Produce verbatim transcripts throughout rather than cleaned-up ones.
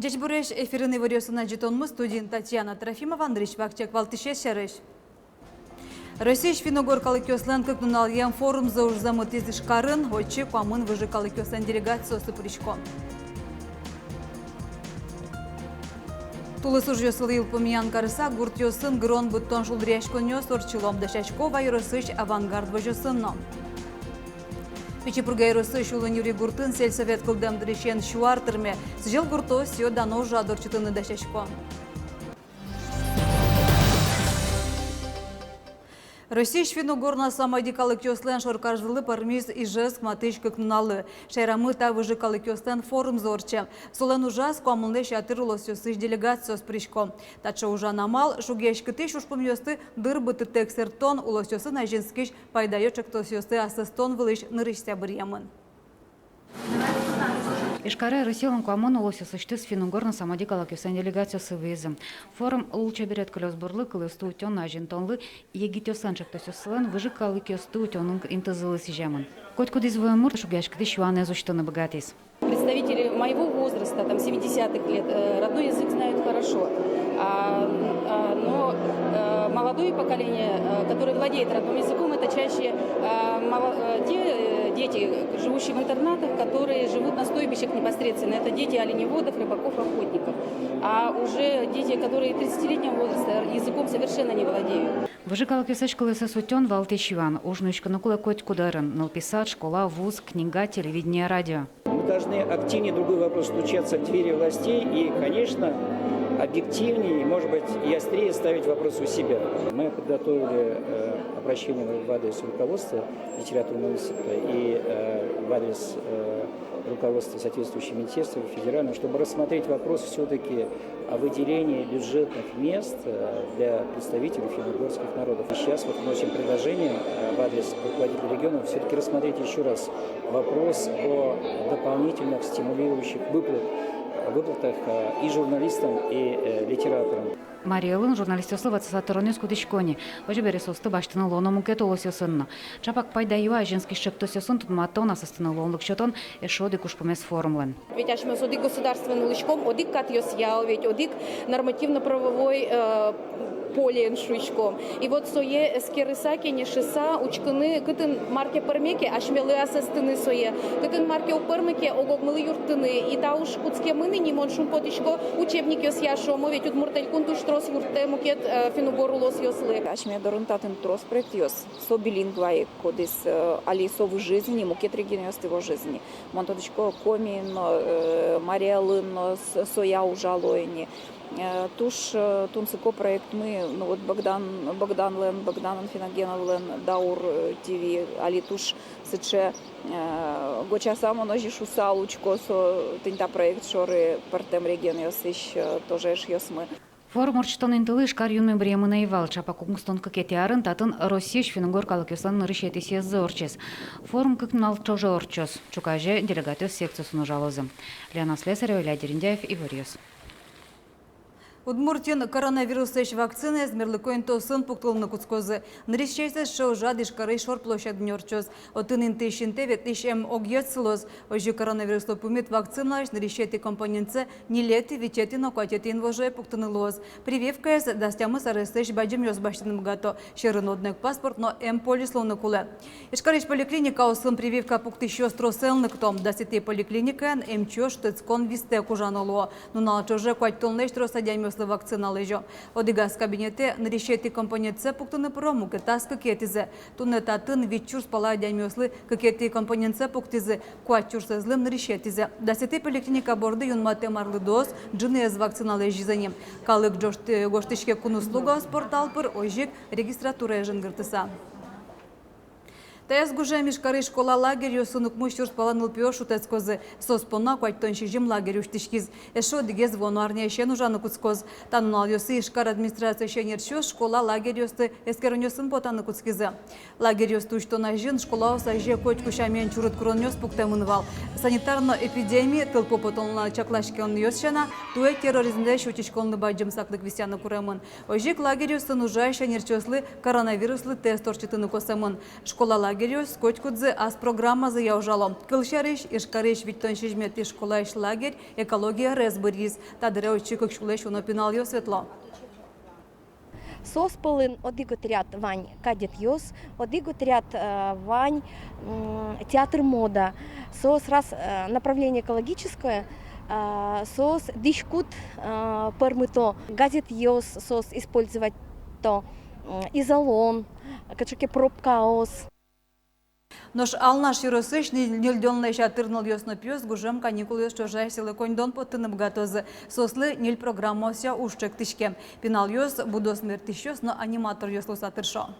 Ӟечбуресь! Эфирын иворъёсын адӟытонмы, студиын Татьяна Трофимова. Нырысь вакчияк валтӥсез сярысь. Россиысь финн-угор калыкъёслэн кык нуналъем форумзы ужзэ мытӥз Ижкарын. Отчы куамын выжы калыкъёслэн делегациосы пырисько. Тулыс ужъёслы йылпумъян карыса, гуртъёсын гырон-быдтон шулдыръяськонъёс ортчыло. Дасясько Ува ёросысь «Авангард» возёсын но. Пичи Пурга ёросысь Улын Юри гуртын сельсовет кылдэм дырысен сю ар тырме. Сӥзьыл гуртоос сӥё-дано ужрад ортчытыны дасясько. Россиысь финн-угор но самоди калыкъёслэн шоркарзылы пӧрмиз Ижевск матысь кык нуналлы. Шаерамы та выжы калыкъёслэн форумзы ортче. Солэн ужаз куамынлэсь ятыр улосъёсысь делегациос пырисько. Таӵе ужан амал шугъяськытӥсь ужпумъёсты дыр быдтытэк сэрттон, улосъёсын азинскись пайдаё ӵектосъёсты асэстон вылысь нырысьсэ быръемын. Ижкаре Россилэн куамын улосъёсысьтыз финн-угор но самоди калыкъёслэн делегациосы вуизы. Форум лулчеберет кылёсбурлы, кылъёсты утён но азинтонлы, егитъёслэн ӵектосъёссылэн выжы калыкъёсты утёнын интызылы сӥземын. Котькудӥз вуэм мурт шугъяськытӥсь юанэз усьтыны быгатӥз. Представители моего возраста, там, семидесятых лет, э, родной язык знают хорошо. А, а, но, э, молодое поколение, э, которое владеет родным языком, это чаще, э, мало-, э, те, э, дети, живущие в интернатах, которые живут на стойбищах непосредственно. Это дети оленеводов, рыбаков, охотников. А уже дети, которые тридцатилетнего возраста, языком совершенно не владеют. Выжы калыкъёслэсь кылъёссэс утён — валтӥсь юан. Уж нуиськыны кулэ котькуд ӧрын: нылпи сад, школа, вуз, книга, телевидение, радио. Мы должны активнее другой вопрос стучаться в двери властей и, конечно, объективнее, может быть, и острее ставить вопрос у себя. Мы подготовили, э, обращение в адрес руководства литературного института и, э, в адрес, э, руководства соответствующих министерств федерального, чтобы рассмотреть вопрос всё-таки о выделении бюджетных мест, э, для представителей финно-угорских народов. И сейчас вот вносим предложение, э, в адрес руководителей регионов всё-таки рассмотреть ещё раз вопрос о дополнительных стимулирующих выплат-, выплатах, э, и журналистам, и, э, литераторам. Марий Элын журналистъёслы ватсаса тыронъёс кутӥсько ни. Озьы бере, соосты басьтыны луоно мукет улосъёсын но. Ӵапак пайдаё азинскись ӵектосъёсын тодматон, асэстыны луонлык сётон — эшшо одӥг ужпумез форумлэн. Ведь асьмеос одӥг государствоын улӥськом, одӥг катъёсъя, ведь одӥг нормативно-правовой, э, полеын, шуиськом. И вот сое эскерыса, кенешыса, учкыны, кытын мар ке пӧрме ке, асьмелы асэстыны сое, кытын мар ке уг пӧрмы ке, ог-огмылы юрттыны. И та уж кутскемын ини, мон шумпотӥсько, учебникъёсъя шуом, ведь Удмурт Элькун туж трос юрттэ мукет, э, финн-угор улосъёслы. Асьме дорын татын трос проектъёс. Со билингва ик, кудӥз, э, али со выжиз ини, мукет регионъёсты вожиз ини. Мон тодӥсько, Комиын но, э, Марий Элын но с-, соя ужало ини. Э, туж, э, тунсыко проектмы, ну вот Богдан, Богданлэн, Богдан Анфиногеновлэн «Даур», э, ТВ, али туж сыӵе, э, гожтыса, мон озьы шуысал учко, со тӥни та проект шоры пӧртэм регионъёсысь, э, тоже эшъёсмы. Форум ортчытон интылы Ижкар юнме быръемын ӧй вал. Ӵапак укмыстон кыкетӥ арын татын Россиысь финн-угор калыкъёслэн нырысетӥ съездзы ортчиз. Форум кык нунал ӵоже ортчоз. Ӵуказе делегатъёс секциосын ужалозы. Лена Слесарева, Илья Дерендяев, «Иворъёс». Удмуртиын коронавируслэсь вакцинаез мерлыко интыосын пуктылыны кутскозы. Нырысетӥез сыӵе ужрад Ижкарысь Шор площадьын ортчоз. Отын интыысь интые ветлӥсь эм огъет сылоз. Озьы коронавируслы пумит вакциналэсь нырысетӥ компонентсэ ньылетӥ, витетӥ но куатетӥ инвожое пуктыны луоз. Прививкаез дас тямыс ареслэсь бадӟымъёс басьтыны быгато. Сьӧрын одно ик паспорт но эм полис луыны кулэ. Ижкарысь поликлиникаосын прививка пуктӥсьёс тросэн лыкто. Дасэтӥ поликлиникаын эмчиос шутэтскон вистэк ужано луо. Нунал ӵоже куатьтонлэсь трос адямиослы вакцина лэзё. Одӥгаз кабинетэ нырысетӥ компонентсэ пуктыны пыро, мукетаз кыкетӥзэ. Туннэ татын вить сюрс пала адямиослы кыкетӥ компонентсэ пуктӥзы, куать сюрсэзлы нырысетӥзэ. Дасэтӥ поликлиника борды юнматэм арлыдоос ӝыныез вакцина лэзизы ини. Калык ӝошты-, гожтӥське «Кун услугаос» портал пыр, озьы ик регистратурае жингыртыса. Таяз гужем Ижкарысь школа лагерьёсын укмыс сюрс пала нылпиос шутэтскозы. Соос понна куатьтон сизьым лагерь усьтӥськиз. Эшшо одӥгез вуоно арняысен ужаны кутскоз. Та нуналъёсы Ижкар администрациысь ӧнерчиос школа лагерьёсты эскеронъёсын потаны кутскизы. Лагерьёсты усьтон азьын школаос азе котьку сямен чурыт куронъёс пуктэмын вал. Санитарной эпидемия, тылпу потонлы чакласьконъёс сяна, туэ терроризмлэсь утиськонлы бадӟым саклык висъяны куремын. Озьы ик лагерьёсын ужась ӧнерчиослы коронавируслы тест ортчытыны косэмын. Школа Лагерьёс котькудӥзы ас программазыя ужало. Кылсярысь, Ижкарысь витьтон сизьыметӥ школаысь лагерь «Экология» ӧрез быръиз. Та дыре отчы кык сюлэсь уно пиналъёс ветло. Соос пӧлын одӥг отряд вань кадетъёс, одӥг отряд, э, вань, м, театр мода. Соос раз, э, направление экологическое, э, соос дӥськут, э, пӧрмыто, газетъёс соос использовать то, м, изолон, кыӵе ке пробкаос. Нош Алнаш ёросысь ньыль-, ньыльдонлэсь ятыр нылъёс но пиос гужем каникулъёс ӵоже асьсэлы коньдон поттыны быгатозы. Соослы ньыль программаосъя уж ӵектӥське. Пиналъёс будос мерттӥсьёс но аниматоръёс луыса тыршо.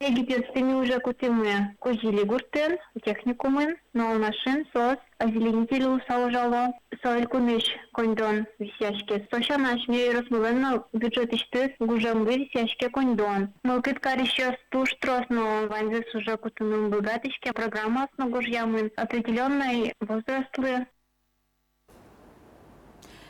Егитъёсты ми уже кутӥмы Кузили гуртын, техникумын, но Алнашын соос озеленитель луыса ужало. Со элькунысь коньдон висъяське. Со сяна асьме ёросмылэн но бюджетысьтыз гужемлы висъяське коньдон. Мылкыд карисьёс туж трос, но ваньзэс уже кутыны ум быгатӥське. Программаос но гожъямын определённой возрастлы.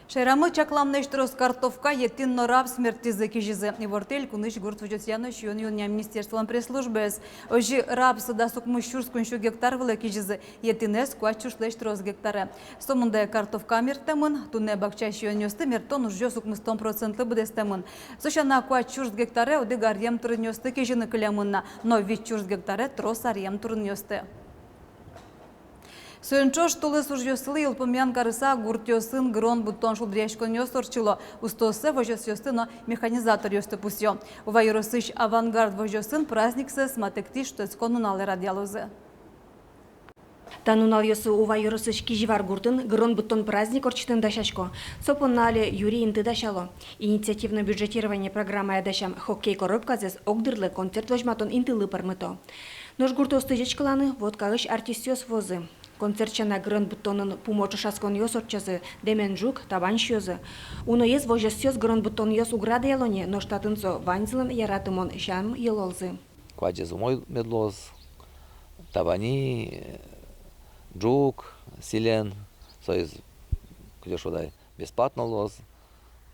Шаерамы чакламлэсь трос картовка, етӥн но рапс мерттӥзы, кизизы. Ивортэ элькунысь гурт возёсъя но сиён-юонъя министерстволэн пресс-службаез. Озьы рапс дас укмыс сюрс куинь сю гектар вылэ кизизы, етӥнэз куать сюрслэсь трос гектаре. Сомында ик картовка мерттэмын. Туннэ бакча сиёнъёсты мерттон ужъёс укмыстон процентлы быдэстэмын. Со сяна, куать сюрс гектаре одӥг аръем турынъёсты кизьыны кылемын на, но вить сюрс гектаре трос аръем турынъёсты. Соин ӵош тулыс ужъёслы йылпумъян карыса, гуртъёсын гырон-быдтон шулдыръяськонъёс ортчыло. Устооссэ, возёсъёсты но механизаторъёсты пусъё. Ува ёросысь «Авангард» возёсын праздниксэс матэктӥсь шутэтскон нуналэ радъялозы. Та нуналъёсы Ува ёросысь Кизивар гуртын гырон-быдтон праздник ортчытыны дасясько. Со понна али юри инты дасяло. Инициативное бюджетирование программая дасям хоккей коробказэс огдырлы концерт возьматон интылы пӧрмыто. Нош гуртоосты ӟечкыланы Воткаысь артистъёс вуозы. Концерт сяна гырон-быдтонын пумо ӵошатсконъёс ортчозы, дэмен ӝук, табань сиёзы. Уноез возёсъёс гырон-быдтонъёс уг радъяло ни, нош татын со ваньзылэн яратымон сям-йылолзы. Куазез умой мед луоз, табани, ӝук, сӥлен, соиз, кызьы шуод ай, бесплатно луоз.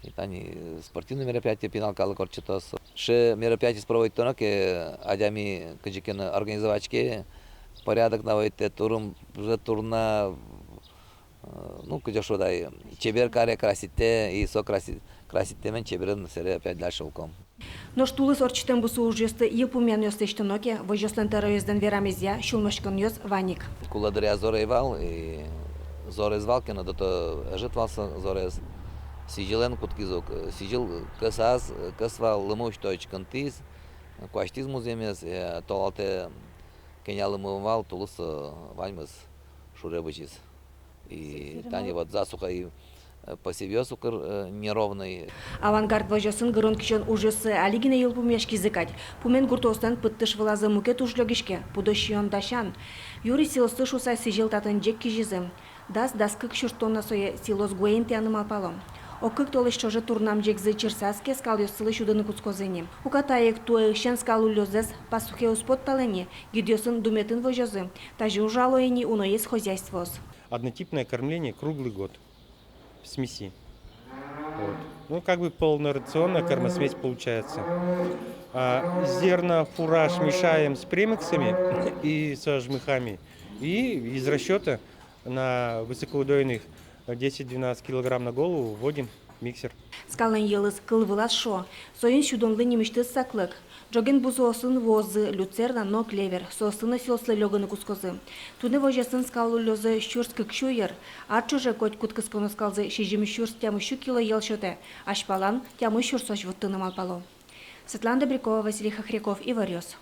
И тани спортивной мероприятие пинал калык ортчытоз. Сыӵе мероприятиез проводить кароно ке, адями кызьы ке но организовать каре, порядок наводить каре, турын уже турна, э, ну, кызьы шуод ай, чебер каре, красить каре, и со краси-, краситтэмен чеберен сэре опять дальше улӥськом. Нош тулыс ортчытэм бусы ужъёсты йылпумъянъёс лэсьтоно ке, возёслэн тӧроезлэн верамезъя, сюлмаськонъёс вань ик. Кулэ дыръя зоре ӧй вал, и зорез вал ке но, до того ӧжыт вал со зорез. Сӥзьылэн кутскиз ук. Сӥзьыл кӧсаз, кӧс вал, лымы усьтӥз, учкыны кутскиз, куасьтӥз музъемез, э, толалтэ кӧня лымы ӧй вал, тулыс, э, ваньмыз шуре бызиз. И тани вот засуха и, э, посевъёс укыр, э, неровной. «Авангард» возёсын гырон-кизён ужъёссы али гинэ йылпумъяськизы кадь. Пумен гуртоослэн пыдтыш вылазы мукет уж лёгиське, пудо сиён дасян. Юри силослы шуыса сӥзьыл татын ӟег кизизы. Дас, дас кык сюрс тонна сое силос гуэ интыяны малпало. Ог кык толэзь ӵоже турнам ӟегзы чырсаз ке, скалъёссылы сюдыны кутскозы ини. Уката ик туэ ысен скал уллёзэс пастухе уз потталэ ни, гидъёсын думетын возёзы. Тазьы ужало ини уноез хозяйствоос. Однотипное кормление круглый год в смеси. Вот. Ну, как бы полнорационная кормосмесь получается. А, зерна, фураж мешаем с премиксами и со жмыхами. И из расчёта на высокоудойных десять-двенадцать килограмм на голову вводим в миксер. Скаллэн йӧлыз кыл вылаз, шуо, соин сюдонлы нимысьтыз саклык. Ӝоген бусыосын вуозы люцерна но клевер, соосын но силослы лёгыны кутскозы. Туннэ возёсын скал уллёзы сюрс кык сю йыр. Ар ӵоже котькуд кысконо скалзы сизьым сюрс тямыс сю кило йӧл сётэ, азьпалан тямыс сюрсозь вуттыны малпало. Светлана Добрякова, Василий Хохряков, «Иворъёс».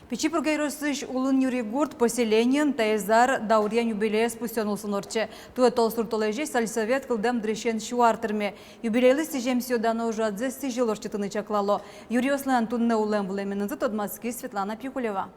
Пичи Пурга ёросысь Улын Юри гурт поселениын таиз ар дауръем юбилеез пусъён улсын ортче. Туэ толсур толэзе сельсовет кылдэм дырысен сю ар тырме. Юбилейлы сӥзем сӥё-дано ужрадзэ сӥзьыл ортчытыны чаклало. Юриослэн туннэ улэм-вылэменызы тодматскиз Светлана Пикулева.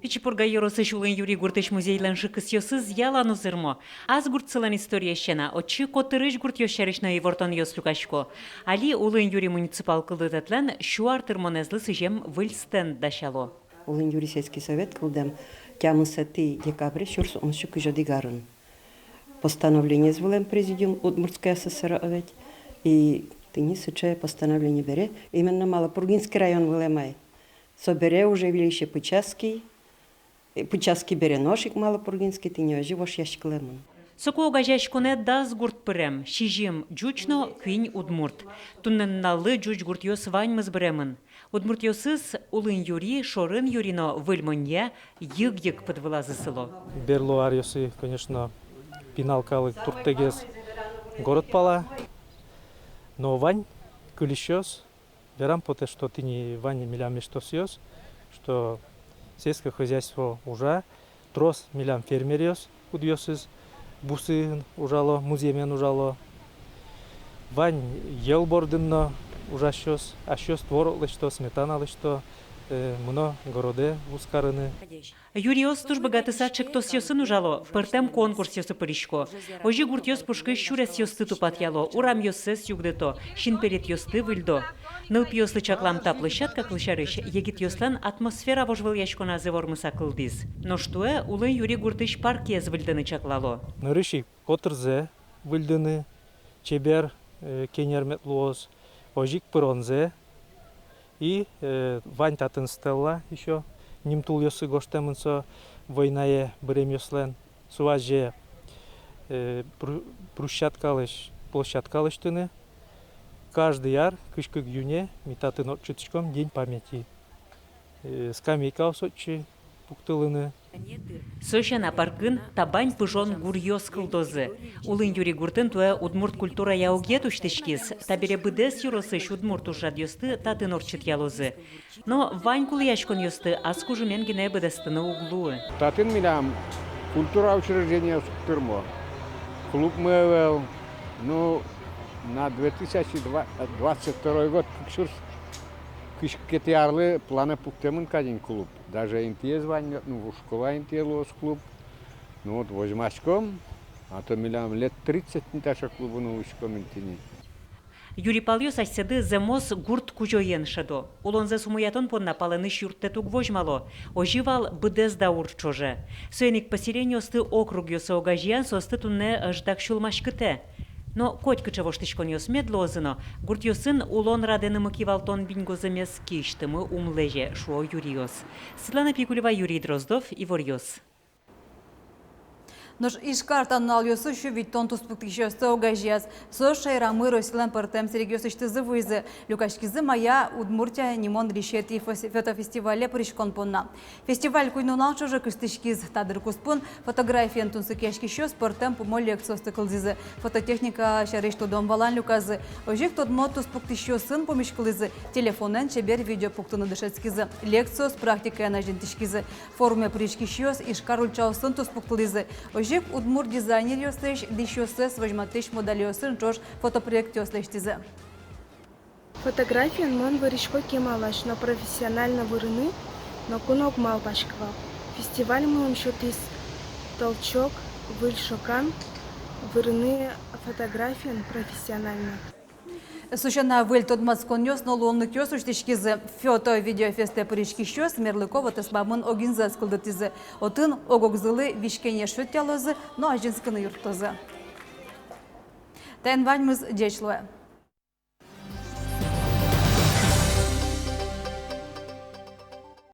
Пичи Пурга ёросысь Улын Юри гуртысь музейлэн шыкысъёсыз ялан узырмо. Ас гуртсылэн историез сяна, отчы котырысь гуртъёс сярысь но ивортонъёс люкасько. Али Улын Юри муниципал кылдытэтлэн сю ар тырмонэзлы сӥзем выль стенд дасяло. Улын Юри сельский совет кылдэм тямысэтӥ декабрь сюрс укмыс сю кызь одӥг арын. Постановлениез вылэм президиум Удмуртской АССР ведь. И тӥни сыӵе постановление бере, именно Малопургинский район вылэм ай. Собере уже выльысь пычаски, э, пычаски бере нош ик малопургинский, тӥни озьы вошъяськылэмын. Соку огазеяськонэ дас гурт пырем, сизьым ӟуч но куинь удмурт. Туннэ нуналлы ӟуч гуртъёс ваньмыз быремын. Удмуртъёсыз Улын Юри, Шорын Юри но Выль Монья йыг-йыг пыд вылазы сыло. Берло аръёсы, конечно, пинал калык турттэгес город пала, но вань кылисьёс, верам потэ, что тӥни вань милям эштосъёс, что сельское хозяйство ужа, трос милям фермеръёс, кудъёсыз бусын ужало, музъемен ужало. Вань йӧл бордын но ужасьёс, асьсэос творог лэсьто, сметана лэсьто, э, мыно городэ вузкарыны. Юриос туж быгатыса ӵектосъёсын ужало, пӧртэм конкурсъёсы пырисько. Озьы гуртъёс пушкысь сюресъёсты тупатъяло, урамъёссэс югдыто, синпелетъёсты выльдо. Нылпиослы чаклам та площадка, кылсярысь, егитъёслэн атмосфера вожвылъяськоназы вормыса кылдӥз. Нош туэ Улын Юри гуртысь паркез выльдыны чаклало. Нырысь ик котырзэ выльдыны, чебер, э, кенер мед луоз, озьы ик пыронзэ. И, э, вань татын стелла ещё, нимтулъёсы гожтэмын со войнае быремъёслэн. Со азе, э, бру-, брусчаткалэсь площадка лэсьтыны. Каждый ар кызь кык июне ми татын ортчытӥськом День памяти. Э, скамейкаос отчы пуктылыны. Со сяна паркын табань пыжон гуръёс кылдозы. Улын Юри гуртын туэ удмурт культурая огъет усьтӥськиз. Табере быдэс ёросысь удмурт ужрадъёсты татын ортчытъялозы. Но вань кулэяськонъёсты ас кужымен гинэ быдэстыны уг луы. Татын милям культура учреждениос уг тырмо, клубмы ӧвӧл. Ну, на две тысячи двадцать второй год, кык сюрс кызь кыкетӥ арлы планэ пуктэмын кадь ини клуб. Даже интыез вань, ну, школа интые луоз клуб. Ну вот, возьмаськом, а то милям лет тридцать ни таӵе клубын улӥськом ини тӥни. Юри палъёс асьсэды зэмос гурт кузёен шӧдо. Улонзэс умоятон понна палэнысь юрттэт уг возьмало. Озьы вал быдэс даур ӵоже. Соин ик поселениосты округъёсы огазеян соосты туннэ ӧжытак сюлмаськытэ. Но котькыӵе воштӥськонъёс мед луозы но, гуртъёсын улон радэ нымы-кивалтон биньгозэмез киысьтымы ум лэзе, шуо юриос. Светлана Пикулева, Юрий Дроздов, «Иворъёс». Нош Ижкар та нуналъёсы сю витьтон туспуктӥсьёсты огазеяз. Соос шаерамы Россилэн пӧртэм сэрегъёсысьтызы вуизы. Люкаськизы «Моя Удмуртия» нимо нырысетӥ фос-, фотофестивале пыриськон понна. Фестиваль куинь нунал ӵоже кыстӥськиз. Та дыр куспын фотографиен тунсыкъяськисьёс пӧртэм пумо лекциосты кылзӥзы, фототехника сярысь тодон-валан люказы. Озьы ик тодмо туспуктӥсьёсын пумиськылӥзы, телефонэн чебер видео пуктыны дышетскизы. Лекциос практикаен азинтӥськизы. Форуме пыриськисьёс Ижкар ульчаосын туспуктылӥзы. Озьы ик удмурт дизайнеръёслэсь дӥсьёссэс возьматӥсь модельёсын ӵош фотопроектъёс лэсьтӥзы. Фотографиен мон вырисько кемалась, но профессионально вырыны ноку но уг малпаськы вал. Фестиваль мыным сётӥз толчок, выль шокан вырыны фотографиен профессионально. Со сяна выль тодматсконъёс но луонлыкъёс усьтӥськизы. Фото-видеофестэ пыриськисьёс мерлыко вотэсбамын огинзэс кылдытӥзы. Отын ог-огзылы визь-кенеш сётъялозы но азинскыны юрттозы. Таин ваньмыз, ӟеч луэ.